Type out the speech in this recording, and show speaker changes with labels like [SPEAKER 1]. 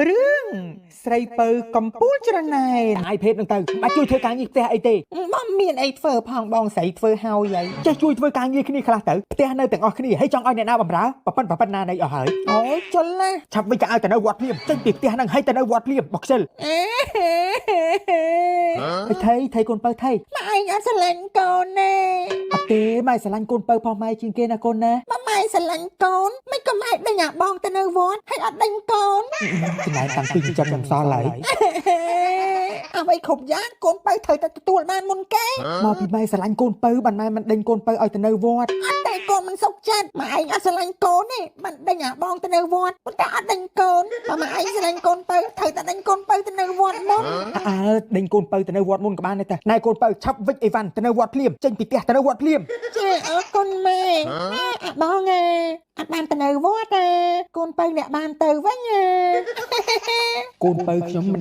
[SPEAKER 1] រឿងស្រីពៅកំពូលច្រណែន
[SPEAKER 2] iPad ហ្នឹងទៅបាច់ជួយធ្វើការងារផ្ទះអីទេ
[SPEAKER 1] បងមានអីធ្វើផងបងស្រីធ្វើហើយហី
[SPEAKER 2] ចេះជួយធ្វើការងារគ្នាខ្លះទៅផ្ទះនៅទាំងអស់គ្នាហើយចង់ឲ្យអ្នកណាបំរើប៉ប៉ិនប៉ប៉ិនណានៃអស់ហើយ
[SPEAKER 1] អូយជុលណាស់
[SPEAKER 2] ឆាប់វិញក៏ឲ្យទៅនៅវត្តភ្លាមចេញពីផ្ទះហ្នឹងហើយទៅនៅវត្តភ្លាមបោកខ្ជិល
[SPEAKER 1] អេ
[SPEAKER 2] ហើយថៃថៃកូនពៅថៃ
[SPEAKER 1] ម៉ែឯងអត់ស្រឡាញ់កូនទេ
[SPEAKER 2] អត់ទេម៉ែស្រឡាញ់កូនពៅផងម៉ែជាងគេណាកូនណា
[SPEAKER 1] បើម៉ែស្រឡាញ់កូនមិនក៏ម៉ែដេញអាបងទៅនៅវត្តហើយអត់ដេញកូន
[SPEAKER 2] ចំណែកតាំងពីចិញ្ចឹមខ្ញុំសល់ហើយ
[SPEAKER 1] អ្វីគ្រប់យ៉ាងកូនបើត្រូវតែទទួលបានមុនគេ
[SPEAKER 2] មកពីម៉ែស្រឡាញ់កូនពៅបានម៉ែមិនដេញកូនពៅឲ្យទៅនៅវត្ត
[SPEAKER 1] អត់តែកូនមិនសុខចិត្តម៉ែឯងអត់ស្រឡាញ់កូនទេបានដេញអាបងទៅនៅវត្តប៉ុន្តែអត់ដេញកូនបើម៉ែឯងស្រឡាញ់កូនបើត្រូវតែដេញកូនបើទៅនៅវត្តមុន
[SPEAKER 2] អើដេញកូនពៅទៅនៅវត្តមុនក៏បានដែរតាណែកូនពៅឆាប់វិចអីវ៉ាន់ទៅនៅវត្តភ្លាមចេញពីផ្ទះទៅនៅវត្តភ្លាម
[SPEAKER 1] ចាអរគុណម៉ែម៉ែអាបងអើអត់បានទៅនៅវត្តទេកូនបើអ្នកបានទៅវិញអើ
[SPEAKER 2] កូនពៅខ្ញុំមិន